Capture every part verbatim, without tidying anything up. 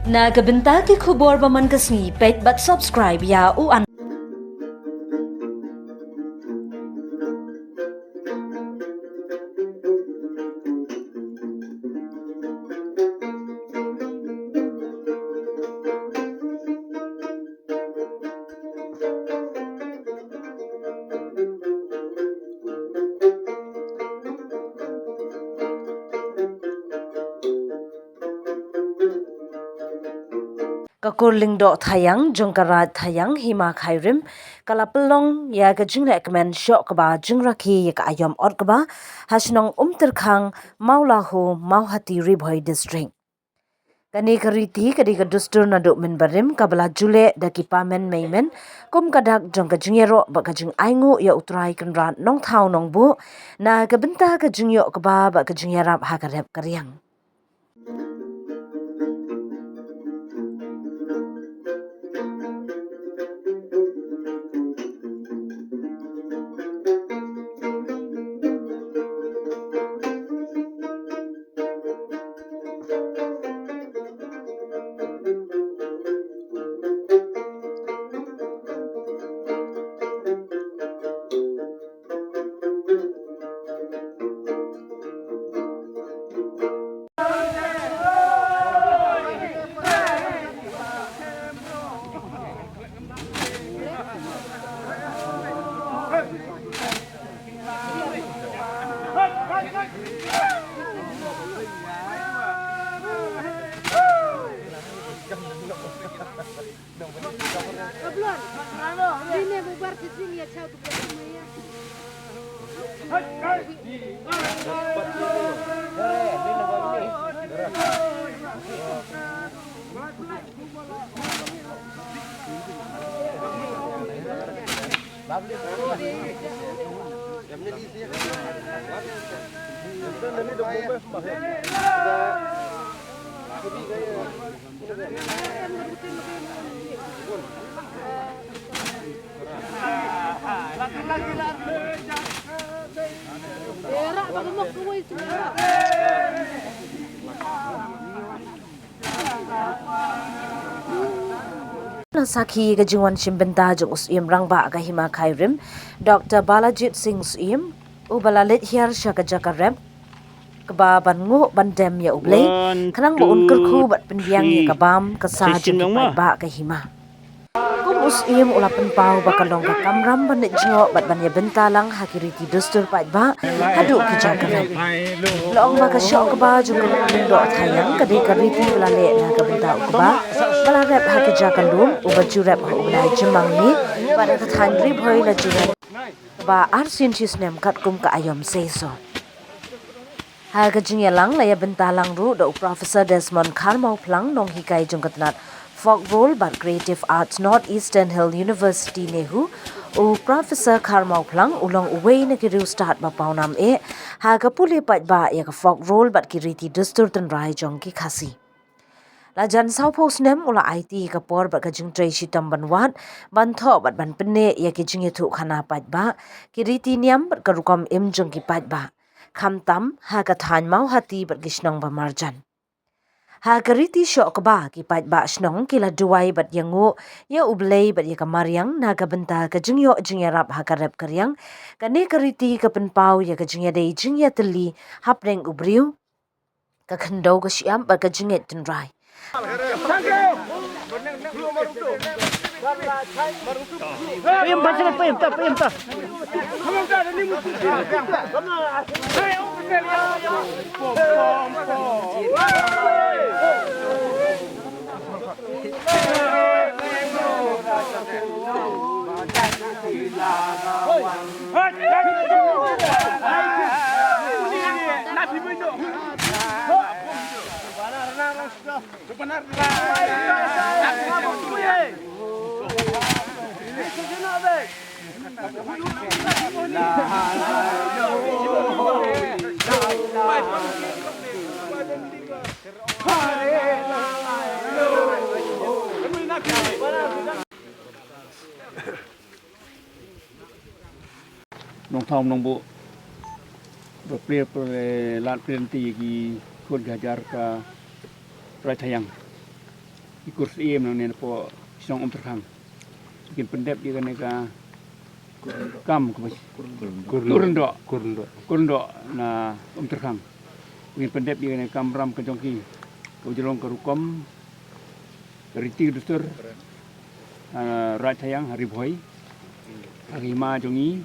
Na ka bynta ki khubor ba man ka sngi, peit bad subscribe ïa u an. Ka Kur Lyngdoh Thaiang jong ka Raid Thaiang Hima Khyrim ka la pynlong ïa ka jinglehkmen shoh kaba jingrakhe ïa ka aïom ot kba ha shnong Umtyrkhang, Mawlaho, Mawhati, Ri Bhoi District. Kane ka riti ka dei ka dustur naduh mynbarim kaba la ju leh da ki pamen meimen kum ka dak jong ka jingïaroh bad ka jingainguh ïa U Trai Kynrad Nongthaw Nongbuh na ka bynta ka jingïoh kba bad ka jingïarap ha ka rep ka riang. Na sakhi ka jingwan shim bynta jong u Syiem Rangbah ka Hima Khyrim, Doctor Balajied Singh Syiem, uba la leit hiar sha ka jaka rep kba ban nguh ban dem ïa U Blei, khnang ba un kyrkhu bad pynbiang ïa ka bam ka sa jong ki paidbah ka hima. Kum u Syiem u la pynpaw ba ka long ka kamram ban leit jngoh bad ban ïa bynta lang ha ki riti dustur paidbah haduh ki jaka rep. La ong ba ka shoh kba jong ka Kur Lyngdoh Thaiang ka dei ka riti ba la leh na ka bynta u kba ba la rep ha ki jaka lum, uba ju rep ha u bnai Jymmang ne bad ha ka thaiñ Ri Bhoi la ju rep kba arsien snem katkum ka aïom seisoh. Ha ka jingïalang la ïa bynta lang ruh da u Professor Desmond Kharmawphlang, nonghikai jong ka tnat Folk Role bad Creative Arts, North Eastern Hill University, NEHU. U Professor Kharmawphlang u long uwei na ki riewstad ba pawnam eh ha ka pule paidbah ïa ka folk role bad ki riti dustur tynrai jong ki Khasi. La jan sawphew snem u la aiti ka por bad ka jingtrei shitom ban wad, ban thoh bad ban pynneh ïa ki jingïathuhkhana paidbah, ki riti niam bad ka rukom im jong ki paidbah, khamtam ha ka thaiñ Mawhati bad ki shnong ba marjan. Ha ka riti shoh kba, ki paidbah shnong ki la duwai bad ïanguh ïa U Blei bad ïa ka mariang na ka bynta ka jingïoh jingïarap ha ka rep ka riang. Kane ka riti ka pynpaw ïa ka jingïadei jingïatylli hapdeng u briew, ka khyndew ka shyiap bad ka jingngeit tynrai. Pim, pim, pim, pim, pim. Nongthaw Nongbuh, ba plie plie lad plie lynti ki khun ki hajar ka Raid Thaiang. ki kur siem na ne po shnong Umtyrkhang. Kin pyndep ïa kane ka kam ka ba kurndo kurndo kurndo na Umtyrkhang. Kin pyndep ïa kane ka kamram ka jong ki. Ka jong ka rukom ka riti ka dustur, ah, Raid Thaiang ha Ri Bhoi. Ha ka hima jong i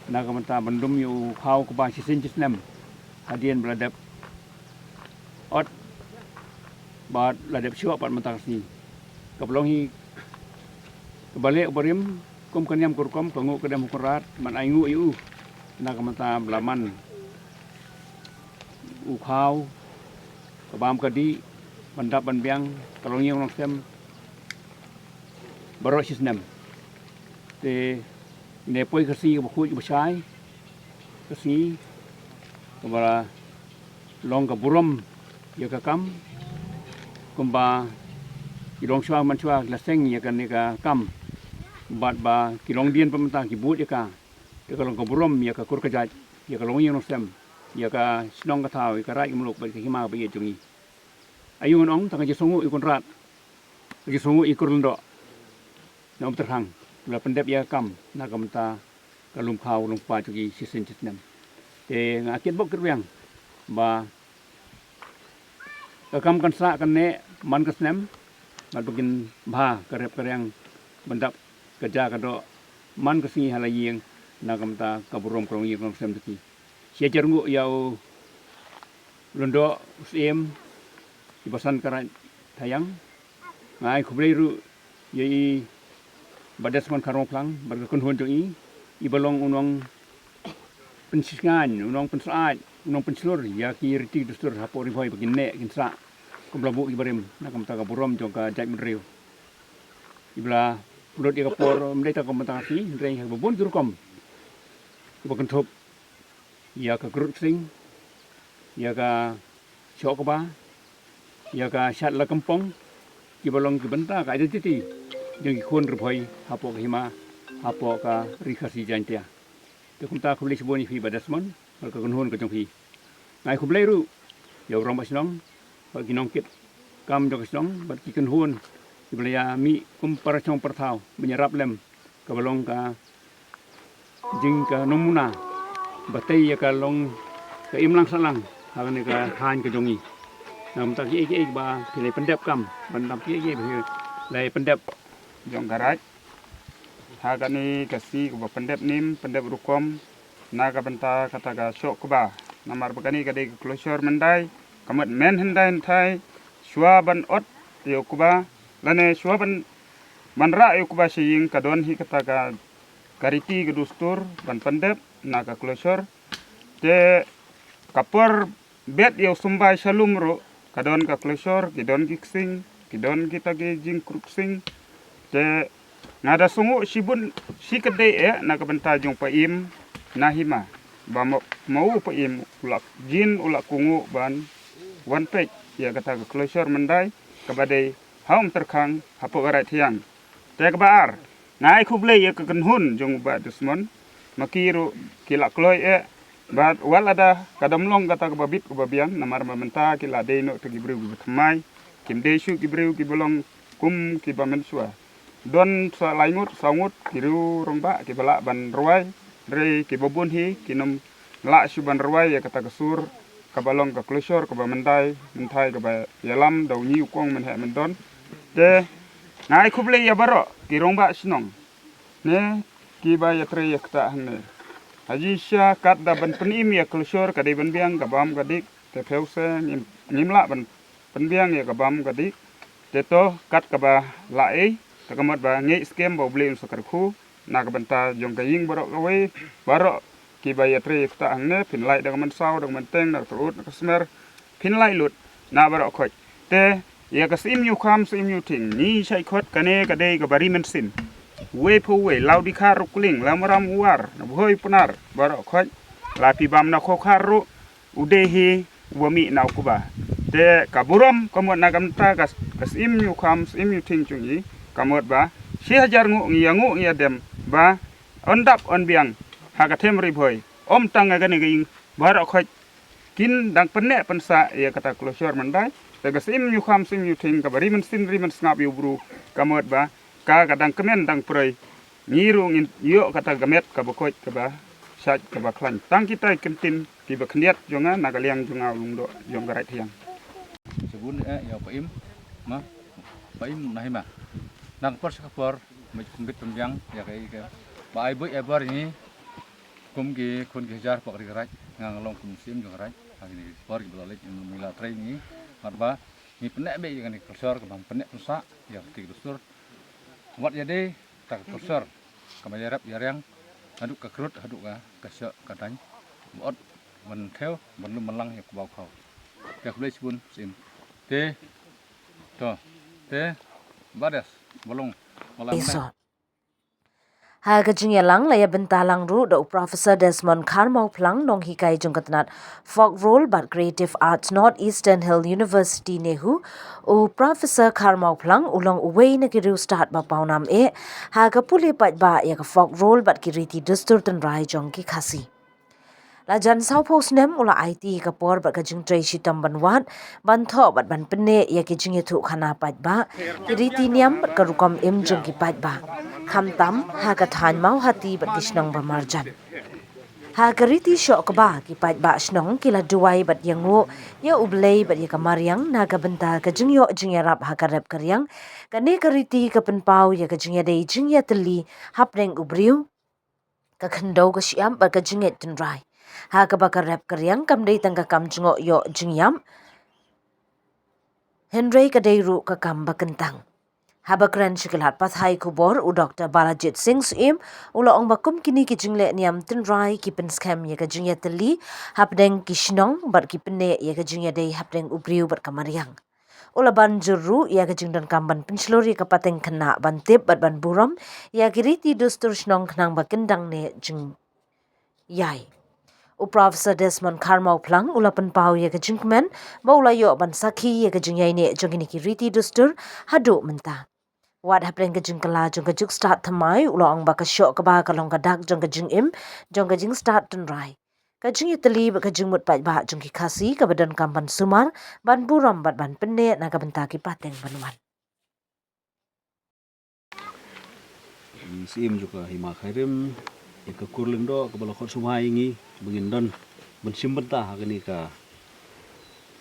na ka bynta ban dum ïa u khaw ka ba shisien shisnem. Hadien ba la dep ot bad la dep shuwa pat mynta ka sngi. Ka ba long hi ka ba leh u barim kum ka niam ka rukom ka nguh ka dem u Kynrad ban ai nguh ïa u na ka bynta ba la man u khaw ka bam ka dih ban dap ban biang ka longïing longsem baroh shisnem. Te ne poi ka sngi ka ba khuid ka ba shai ka sngi ka ba long ka burom ïa ka kam kumba ki long shuwa man shuwa ki la seng ïa kane ka kam bad ba ki longdien pat mynta ki bud ïa ka. Te ka long ka burom ïa ka kur ka jait ïa ka longïing longsem ïa ka shnong ka thaw ïa ka raid ka muluk bad ka hima ba ïeit jong i. Aïu ngan ong tang ka jingsngewnguh ïa u Kynrad ka jingsngewnguh ïa u Kurlyndoh na Umtyrkhang ba la pyndep ïa ka kam na ka bynta ka lum khaw lum kpa jong ki shisien shisnem. Te nga kit bok kit biang ba ka kam kan sah kan neh man ka snem bad ba kin bha ka rep ka riang ban dap ka ja ka doh man ka sngi ha la ïing na ka bynta ka burom ka longïing longsem jong ki. Shi hajar nguh ïa u Lyngdoh u Syiem i ba san ka Raid Thaiang. Nga ai khublei ruh ïa i Bah Desmond Kharngoplang bad ka kynhun jong i i ba long u nongpynshngaiñ, u nongpynsyaid, u nongpynshlur ïa ki riti dustur hapoh Ri Bhoi ba kin neh kin sah kum la buh ki barim na ka bynta ka burom jong ka jaitbynriew. I ba la pynlut ïa ka por ym dei tang ka bynta ka sngi hynrei ha ba bun ki rukom ki ba kynthup ïa ka Krutsing, ïa ka Shohkba, ïa ka Shatla Kympong, ki ba long ki bynta ka identity jong ki khun Ri Bhoi hapoh ka hima, hapoh ka Ri Khasi Jaiñtia. Te kumta khublei shibun ïa phi Bah Desmond bad ka kynhun ka jong phi. Nga ai khublei ruh ïa u Rangbah Shnong bad ki nongkit kam jong ka shnong bad ki kynhun ki ba la ïa mih kum para shong para thaw ban ïarap lem ka ba long ka jing ka namuna ba tei ïa ka long ka imlang sahlang ha kane ka thaiñ ka jong ngi. Na ka bynta kiei kiei ba phi la pyndep kam ban dap kiei kiei ba phi la pyndep jong ka Raid ha kane ka sngi ka ba pyndep nim pyndep rukom na ka bynta kata ka Shohkba. Namar ba kane ka dei ka Kloi Shor Myndai ka mut mynhyndai hynthai shuwa ban ot ïa u kba lane shuwa ban ban rah ïa u kba sha ïing ka don hi kata ka ka riti ka dustur ban pyndep na ka Kloi Shor. Te ka por bet ïa u symbai sha lum ruh ka don ka Kloi Shor, ki don ki ksing, ki don kita ki jingkrutsing. Te nga da sngew shibun shi ka dei eh na ka bynta jong u paiem na hima ba ma u paiem u la jin u la kohnguh ban wan peit ïa kata ka Kloi Shor Myndai ka ba dei ha Umtyrkhang hapoh ka Raid Thaiang. Te ka ba ar, nga ai khublei ïa ka kynhun jong u Bah Desmond ma ki ruh ki la kloi eh. Bad wat lada ka dam long kata ka ba bit ka ba biang namar ba mynta ki la dei noh te ki briew ki ba thymmai, kim dei shuh ki briew ki ba long kum ki ba mynshuwa. Don sa lai ngut saw ngut ki riew rangbah ki ba lah ban rwai, hynrei ki ba bun hi kin ym lah shuh ban rwai ïa kata ka sur ka ba long ka Kloi Shor ka ba myndai hynthai ka ba ïalam da u ñiewkong mynheh myndon. Te nga ai khublei ïa baroh ki rangbah shnong ne ki ba ïatrei ïa kata hangne. Ha jingshisha kat da ban pynim ïa ka Kloi Shor ka dei ban biang ka bam ka dik, te phew se ngim ngim lah ban pynbiang ïa ka bam ka dik. Te to kat ka ba la ei, te ka mut ba ngeit skhem ba U Blei un sa kyrkhu na ka bynta jong ka ïing baroh kawei. Baroh ki ba ïatrei ïa kata hangne phin lait da ka mynsaw da ka mynteng da ka tyrut da ka smer, phin lait lut na baroh khoit. Te ïa ka Syiem Ïewkham Syiem Ïewthing, ngi shait khot kane ka dei ka ba ri mynsiem. Uwei pa uwei, la u dkhar u kling, la u mram u war, na Bhoi u Pnar, baroh khoit. La phi bam na Khokkhar ruh u dei hi u ba mih na u kba. Te ka burom ka mut na ka bynta ka, ka Syiem Ïewkham Syiem Ïewthing jong ngi ka mut ba shi hajar nguh ngi ïa nguh ngi ïa dem ba yn dap yn biang ha ka them Ri Bhoi. Ym tang ha kane ka ïing, baroh khoit kin dang pynneh pynsah ïa kata ka Kloi Shor Myndai. Te ka Syiem Ïewkham Syiem Ïewthieng kaba ri mynsiem ri mynsngap ïa u bru, ka mut ba ka, ka dang kmen dang prei. Ngi ruh ngin ïoh kata ka met kaba koit kaba shait kaba khlaiñ. Tang kita ki kyntien kiba khyndiat jong nga na ka liang jong nga u Lyngdoh jong ka Raid Thaïang. Shibun eh ïa u Paiem, ma, Paiem Nahima. Nang por sha ka por, mej kumbit pynbiang ïa ka, ïa ka ba ai buit ai bor ïa ngi. Kum ki khun ki hajar pok ri ka Raid, nga nga long kum Syiem jong ka Raid. Ha kine ki por kiba la leit, ngi la trei ngi, bad ba ngi pyneh beit ïa kane ka culture, kaba pyneh pynsah ïa ka kti ka dustur. Wat ïadei ta ka culture, kaba ïarap ïariang haduh ka krut, haduh ka, ka shoh ka daiñ. Ba ot ban thew, ban lum ban lang ïa ka baw khaw. Ïa, khublei shibun Syiem. Te to, te, ba des, ba long, ba la Iso. Ha ka jingïalang la ïa bynta lang ruh da u Professor Desmond Kharmawphlang, nonghikai jong ka tnat Folk Role bad Creative Arts, North Eastern Hill University, NEHU. U Professor Kharmawphlang u long uwei na ki riewstad ba pawnam eh ha ka pule paidbah ïa ka folk role bad ki riti dustur tynrai jong ki Khasi. La jan sawphew snem u la aiti ka por bad ka jingtrei shitom ban wad, ban thoh bad ban pynneh ïa ki jingïathuhkhana paidbah, ki riti niam bad ka rukom im jong ki paidbah, khamtam ha ka thaiñ Mawhati bad ki shnong ba marjan. Ha ka riti shoh kba, ki paidbah shnong ki la duwai bad ïanguh ïa U Blei bad ïa ka mariang na ka bynta ka jingïoh jingïarap ha ka rep ka riang. Kane ka riti ka pynpaw ïa ka jingïadei jingïatylli hapdeng u briew, ka khyndew ka shyiap bad ka jingngeit tynrai. Ha kaba ka rep ka riang kam dei tang ka kam jngoh ïoh jingïap, hynrei ka dei ruh ka kam ba kyntang. Haba kren sha ki lad pathai khubor, u Doktor Balajit Singh Syiem u la ong ba kum kine ki jingleh niam tynrai ki pynskhem ïa ka jingïatylli hapdeng ki shnong bad ki pynneh ïa ka jingïadei hapdeng u briew bad ka mariang. U la ban jur ruh ïa ka jingdonkam ban pynshlur ïa ka pateng khynnah ban tip bad ban burom ïa ki riti dustur shnong khnang ba kin dang neh jingïai. U Professor Desmond Kharmawphlang u la pynpaw ïa ka jingkmen ba u la ïoh ban sakhi ïa ka jingïaineh jong kine ki riti dustur haduh mynta. Wat hapdeng ka jingkylla jong ka juk stad thymmai, u la ong ba ka shoh kba ka long ka dak jong ka jingim jong ka jingstad tynrai, ka jingïatylli bad ka jingmut paidbah jong ki Khasi kaba donkam ban sumar, ban burom bad ban pynneh na ka bynta ki pateng ban wan. Syiem jong ka Hima Khyrim, ïa ka kur Lyngdoh kaba la khot sumar ïa ngi ba ngin don ban shim bynta ha kane ka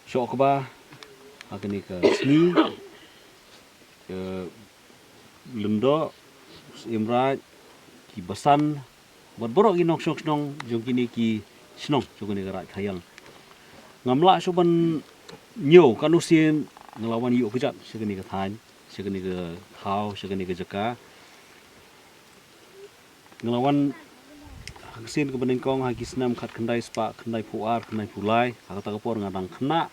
shoh kba, ha kane ka sngi. Ka Lyngdoh, Syiem Raid, ki basan bad baroh ki nongshong shnong jong kine ki shnong jong kane ka Raid Khayang. Ngam lah shuh ban ñiew katno sien nga la wan ïuh kjat sha kane ka thaiñ, sha kane ka thaw, sha kane ka jaka. Nga la wan ha ka sien kaba nyngkong ha ki snem khatkhyndai spah khyndaiphew ar khyndaiphew lai, ha kata ka por nga dang khynnah.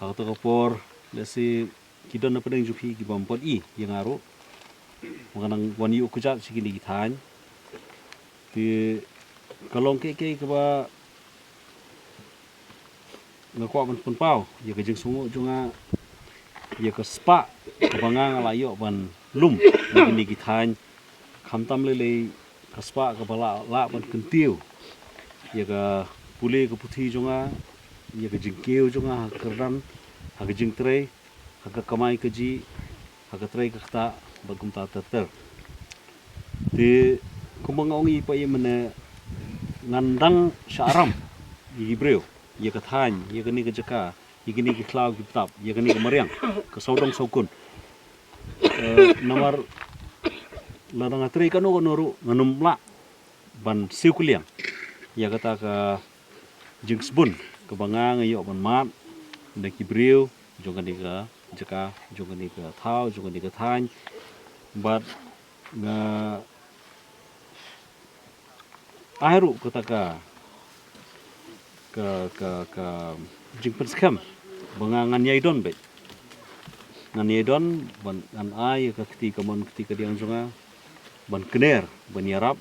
Ha kata ka por lehse ki don na pdeng jong phi ki bym pat i ïa nga ruh ba nga dang wan ïuh kjat sha kine ki thaiñ. Te ka long kaei kaei kaba nga kwah ban pynpaw ïa ka jingsngewnguh jong nga, ïa ka spah kaba nga nga la ïoh ban lum na kine ki thaiñ. Khamtam lei lei ka spah kaba lah, lah ban kyntiew ïa ka pule ka puthi jong nga, ïa ka jingkiew jong nga ha ka kyrdan, ha ka jingtrei, ha ka kamai kajih, ha ka trei ka ktah bad kumta ter ter. Te kumba nga ong ïa phi mynne, ngan dang shah ram ïa ki briew, ïa ka thaiñ, ïa kane ka jaka, ïa kine ki khlaw ki btap, ïa kane ka mariang, ka sawdong sawkun. Eh, namar lada nga trei kano kano ruh ngan ym lah ban siew kylliang ïa kata ka jingsbun kaba nga nga ïoh ban mad na ki briew jong kane ka jaka, jong kane ka thaw, jong kane ka thaiñ. Bad nga ai ruh kata ka, ka, ka, ka jingpynskhem ba nga ngan ïai don beit. Ngan ïai don ban, ngan ai ka kti kamon kti kadiang jong nga ban kner, ban ïarap,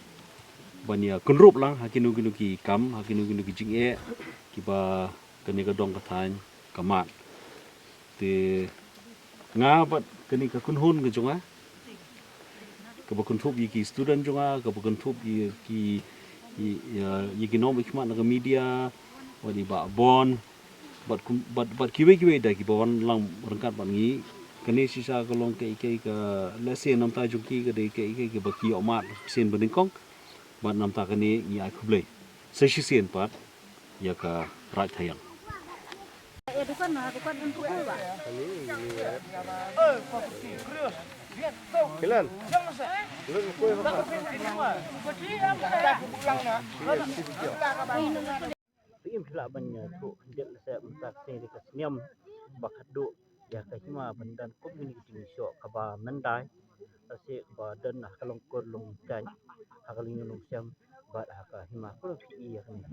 ban ïakynrup lang ha kino kino ki kam, ha kino kino ki jingeh kiba kane ka dong ka thaiñ ka mad. Te nga bad kane ka kynhun ka jong nga kaba kynthup ïa ki student jong nga, kaba kynthup ïa ki, ïa, ïa, ïa ki nongmihkhmat na ka media, wat i Bah Bon, Bad kum, bad, bad kiwei kiwei da kiba wan lang ryngkat bad ngi. Kane shisha ka long kaei kaei ka lehse namta jong ki ka dei kaei kaei kiba ki ïoh mad sien ba nyngkong. Bad namta kane ngi ai khublei sa shisien pat ïa ka Raid Thaiang. Kilan. Lut mukui ba. Im lah ban, eh, thuh khyndiat lehse mynta ka sngi dei ka snem ba khatduh ïa ka hima ban don kum kine ki jingshoh kaba myndai. Lehse kaba don ha ka longkur longkaiñ, ha ka longïing longsem bad ha ka hima. Kumno phi i ïa kane?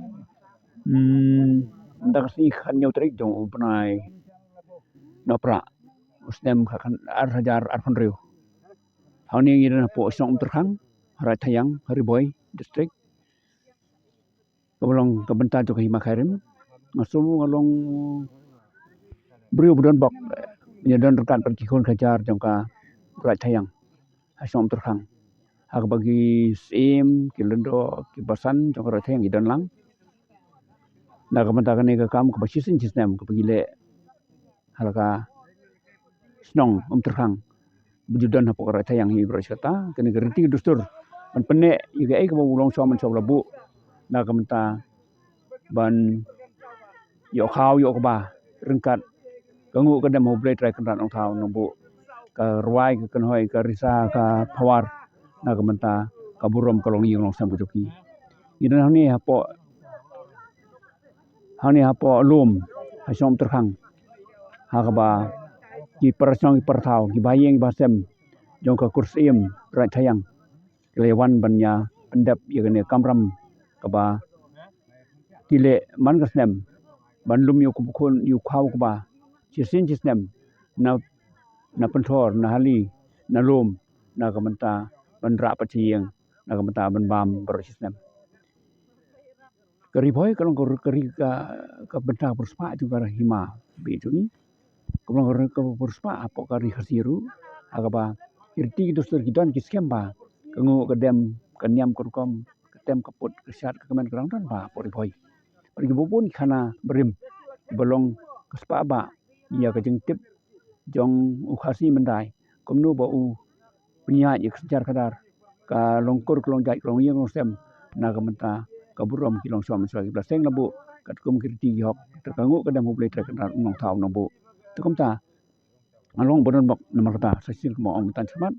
Hmm, mynta ka sngi khathynñiew tarik jong u bnai Nohprah, u snem khatkhyndai, ar hajar arphew hynriew. Hangne ngi don hapoh shnong Umtyrkhang, ha Raid Thaiang, ha Ri Bhoi District. Kaba long ka bynta jong ka hima Khyrim. Nga sngew nga long briew ba don bok, ïa don ryngkat bad ki khun ki kjat jong ka Raid Thaiang ha shnong Umtyrkhang. Ha kaba ki syiem, ki lyngdoh, ki basan jong ka Raid Thaiang ki don lang. Na ka bynta kane ka kam kaba shisien shisnem kaba ki leh ha la ka shnong Umtyrkhang. Ba ju don hapoh ka Raid Thaiang hi baroh shi katta, kane ka riti ka dustur ban pynneh ïa kaei kaba u longsem mynshuwa u la buh na ka bynta ban ïoh khaw ïoh kba ryngkat ka nguh ka dem ha U Blei Trai Kynrad Nongthaw Nongbuh, ka rwai ka kynhoi, ka risa ka phawar na ka bynta ka burom ka longïing longsem ka jong ki. Ngi don hangne hapoh, hangne hapoh lum ha shnong Umtyrkhang, ha kaba ki para shnong ki para thaw, ki bahaïing ki bahasem jong ka kur syiem Raid Thaiang ki la ïa wan ban ïa pyndep ïa kane ka kamram kaba ki leh man ka snem ban lum ïa u khaw ïa u kba shisien shisnem, na, na pynthor, na hali, na lum, na ka bynta ban rah pat sha ïing, na ka bynta ban bam baroh shisnem. Ka Ri Bhoi ka long ka ri, ka ri ka, ka bynta ka pyrspah jong ka hima beit jong ngi. Ka long ka ri ka pyrspah hapoh ka Ri Khasi ruh, ha kaba ki riti ki dustur ki don ki skhem ba ka nguh ka dem, ka niam ka rukom, ka tem ka put, ka shad ka kmen ka dang don bha hapoh Ri Bhoi. Bad kiba bun ki khana barim kiba long ka spah bah ïa ka jingtip jong u Khasi myndai, kumno ba u pynïaid ïa ka synshar khadar, ka longkur ka longjait, ka longïing longsem, na ka bynta ka burom ki longsem mynshuwa kiba la seng la buh katkum ki riti ki hok, te ka nguh ka dem ha U Blei Trai Kynrad Nongthaw Nongbuh. Te kumta nga long ba don bok namar kata, sa shisien kumba ong mynta shakhmat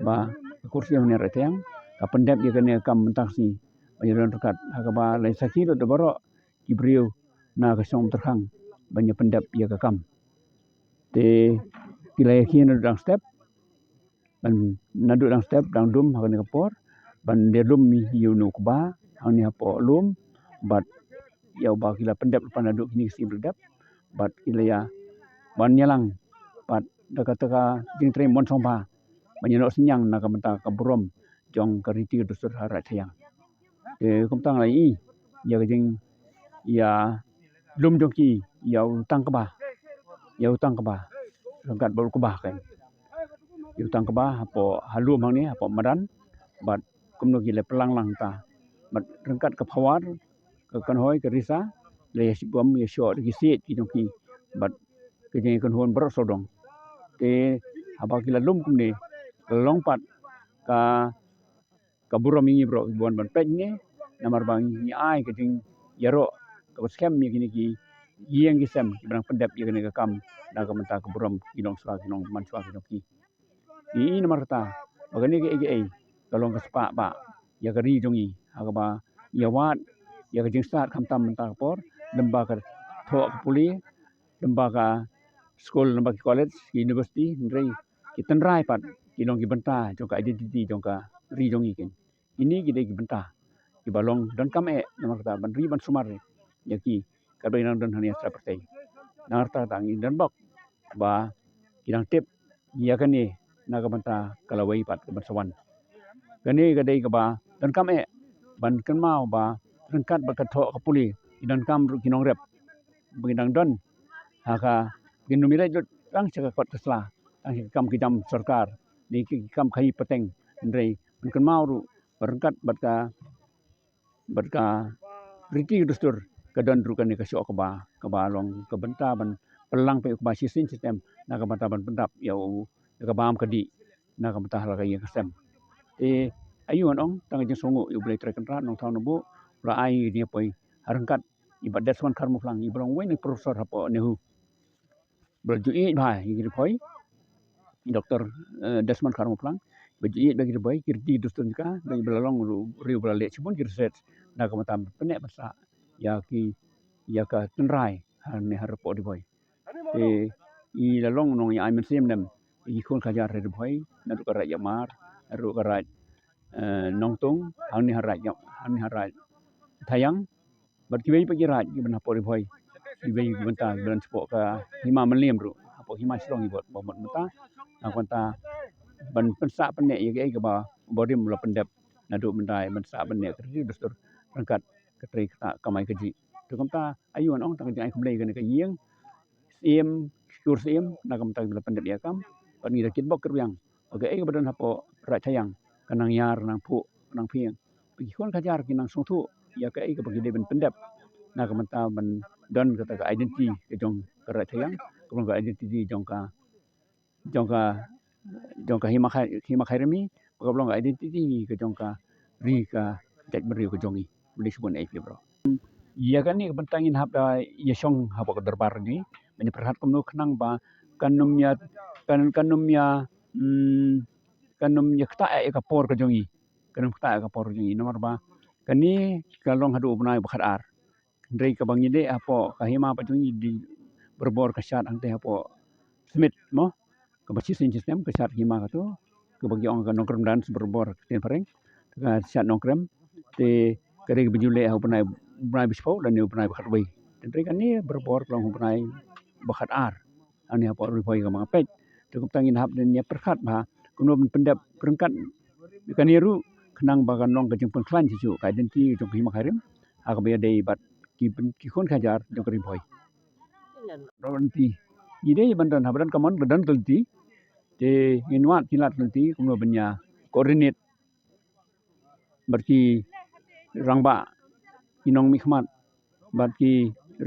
ba ka kur syiem hangne Raid Thaiang ka pyndep ïa kane ka kam mynta ka sngi ban ïa don ryngkat, ha kaba la ïa sakhi lut da baroh ki briew na ka shnong Umtyrkhang ban ïa pyndep ïa ka kam. Te ki la ïa khie naduh dang step, ban naduh dang step dang dum ha kane ka por, ban ïa lum ïa une u kba hangne hapoh lum, bad ïa uba ki la pyndep lypa naduh kine ki sngi ba la dep, bad ki la ïa ban ïalang bad da kata ka jingtrei mon sngewbha ban ïa noh synñiang na ka bynta ka burom jong ka riti ka dustur ha Raid Thaiang. Te kumta nga la ïohi ïa ka jing, ïa lum jong ki, ïa u tang kba, ïa u tang kba ryngkat bad u kba kein, ïa u tang kba hapoh ha lum hangne hapoh madan, bad kumno ki la pynlang lang ta, bad ryngkat ka phawar, ka kynhoi, ka risa, la ïa shibam ïa shoh da ki siej ki jong ki bad ka jingïakynhun baroh sawdong. Te haba ki la lum kumne, ka long pat ka, ka burom ïa ngi baroh kiba wan ban peit hangne, namar ba ngi ai ka jingïaroh kaba skhem ïa kine ki ïing ki sem kiba dang pyndep ïa kane ka kam na ka bynta ka burom ki longshuwa ki longmanshuwa ki jong ki. Ngi i namar kata ba kane kaei kaei ka long ka spah bah ïa ka ri jong ngi, ha kaba ïa wad ïa ka jingstad khamtam mynta ka por, lem bad ka thoh ka pule, lem bad ka skul, lem bad ki college, ki university, hynrei ki tynrai pat ki long ki bynta jong ka identity jong ka ri jong ngi kein. Kine ki dei ki bynta kiba long donkam eh namar kata ban ri ban sumar ïa ki katba ngi dang don hangne ha Sra Pyrthei. Namar kata ngi don bok ba ki dang tip ïa kane na ka bynta ka lawei pat ka ban sa wan. Kane ka dei kaba donkam eh ban kynmaw ba ryngkat bad ka thoh ka pule, ki donkam ruh ki nongrep ba ki dang don ha ka, kin ym ïaleit lut tang sha ka kot ka sla, tang sha ka kam ka jam sorkar ne ki kam khaïi pateng, hynrei ban kynmaw ruh ba ryngkat bad ka, bad ka riti ka dustur ka don ruh kane ka shoh kaba, kaba long ka bynta ban pynlang peit ïa u kaba shisien shisnem na ka bynta ban pyndap ïa u, ïa ka bam ka dih na ka bynta ha la ka ïing ka sem. Te aïu ngan ong, tang ka jingsngewnguh ïa U Blei Trai Kynrad Nongthaw Nongbuh, u la ai ïa ngi poi ha ryngkat i Bah Desmond Kharmawphlang, iba long uwei na ki professor hapoh NEHU. Ba la ju ïeit bha ïa ki ribhoi, i Doktor, eh, Desmond Kharmawphlang, ba ju ïeit bha ïa ki ribhoi, ki riti ki dustur jong ka, ba la long ruh, ruh ba la leh shibun ki research na ka bynta ban pynneh pynsah ïa ki, ïa ka tynrai hangne hapoh ribhoi. Te i la long nong ïa ai mynsiem ne em ïa ki khun khajar ribhoi, naduh ka Raid Ïamar, naduh ka Raid, eh, Nongtung, hangne ha Raid Ïa-, hangne ha Raid Thaiang, bad kiwei pat ki raid kiba na hapoh ribhoi, kiwei ki bynta kiba na shapoh ka hima Mylliem ruh, hapoh hima Shillong i bad ba mut mynta na ka bynta ban pynsah pynneh ïa kaei kaba u barim u la pyndep naduh mynta, ban sah pynneh ka riti dustur ryngkat ka trei kata kamai kajih. Te kumta aïu ngan ong, tang ka jingai khublei ïa kane ka ïing Syiem, Skur Syiem, na ka bynta kiba la pyndep ïa ka kam, bad ngi da kitbok kitrwiang ba kaei kaba don hapoh Raid Thaiang kan nang ïar, kan nang phuh, kan nang phieng. Ba ki khun khajar kin nang sngewthuh ïa kaei kaba ki dei ban pyndep na ka bynta ban don kata ka identity ka jong ka Raid Thaiang, kaba long ka identity jong ka, jong ka, jong ka hima Khai-, hima Khyrim hi, kaba long ka identity ka jong ka ri ka jaitbynriew ka jong ngi. Khublei shibun ïa phi baroh. Ïa kane ka bynta ngin hap da ïa shong hapoh ka dorbar ngi ban ïa pyrkhat kumno khnang ba kan ym ïa, kan, kan ym ïa, mm, kan ym ïa ktah ïa ka por ka jong ngi. Kan ym ktah ïa ka por ka jong ngi namar ba kane ka long haduh u bnai ba khatar. Hynrei kaba ngi leh hapoh ka hima pat jong ngi, dei barabor ka shad hangtei hapoh Smit mo, kaba shisien shisnem ka shad hima kato, kaba ki ong ka Nongkrem Dance barabor ka ktien phareng, ka shad Nongkrem. Te ka dei kaba ju leh ha u bnai, bnai ba shiphew lane u bnai ba khatwei. Hynrei kane barabor ka long u bnai ba khatar hangne hapoh ribhoi kaba nga peit. Te kumta ngin hap da ïa pyrkhat ba kumno ban pyndep ryngkat kane ruh khnang ba kan long ka jingpynkhlaiñ shuh shuh ka identity jong ka hima Khyrim ha kaba ïadei bad ki pyn-, ki khun khajar jong ka ribhoi. Ngi dei ban don, haba don ka mon ka don ka lynti. Te ngin wad ki lad lynti kumno ban ïa coordinate bad ki rangbah, ki nongmihkhmat bad ki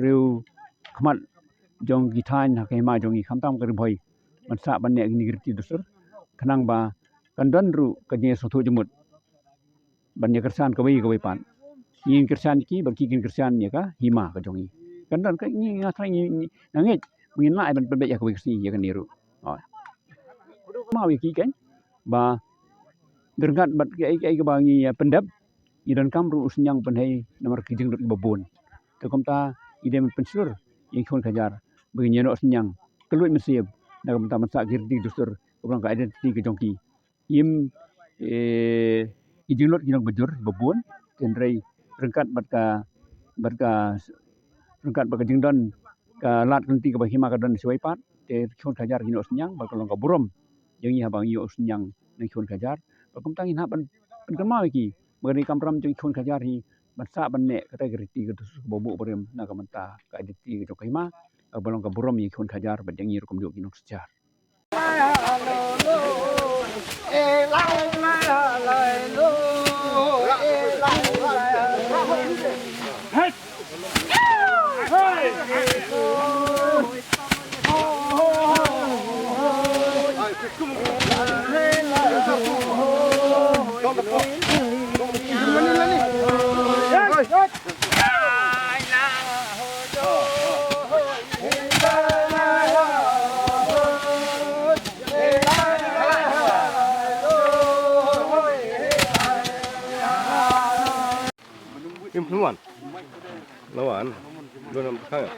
riewkhmat jong ki thaiñ ha ka hima jong ngi, khamtam ka ribhoi, ban sah ban neh kine ki riti dustur khnang ba kan don ruh ka jingïasngewthuh jingmut ban ïa kyrshan kawei kawei pat. Ngin kyrshan ïa ki bad ki kin kyrshan ïa ka hima ka jong ngi. Kan don ka, ngi, nga trai ngi, ngi, nga ngeit ba ngin lah ban pynbeit ïa kawei ka sngi ïa kane ruh. Hooid. Kynmaw ïa ki kan ba ryngkat bad kaei kaei kaba ngi ïa pyndep, ngi donkam ruh u synñiang pynhei namar ki jinglut kiba bun. Te kumta ngi dei ban pynshlur ïa ki khun khajar ba kin ïa noh synñiang, kylluid mynsiem na ka bynta ban sah ki riti dustur kaba long ka identity ka jong ki. Ïa, eh, ki jinglut ki long ba jur ba bun, hynrei ryngkat bad ka, bad ka, ryngkat bad ka jingdon ka lad ka lynti kaba hima ka don shawei pat, te ki khun khajar kin ïoh synñiang, bad ka long ka burom ïa ngi haba ngi ïoh synñiang na ki khun khajar. Bad kumta ngin hap ban, ban pynkynmaw ïa ki ba ka dei ka kamram jong ki khun khajar hi ban sah ban neh kata ka riti ka dustur kaba buh barim na ka bynta ka identity ka jong ka hima, kaba long ka burom ïa ki khun khajar bad ïa ngi ruh kumjuh ki nongsynshar. Im phlung wan. Lawan. Dua enam kang.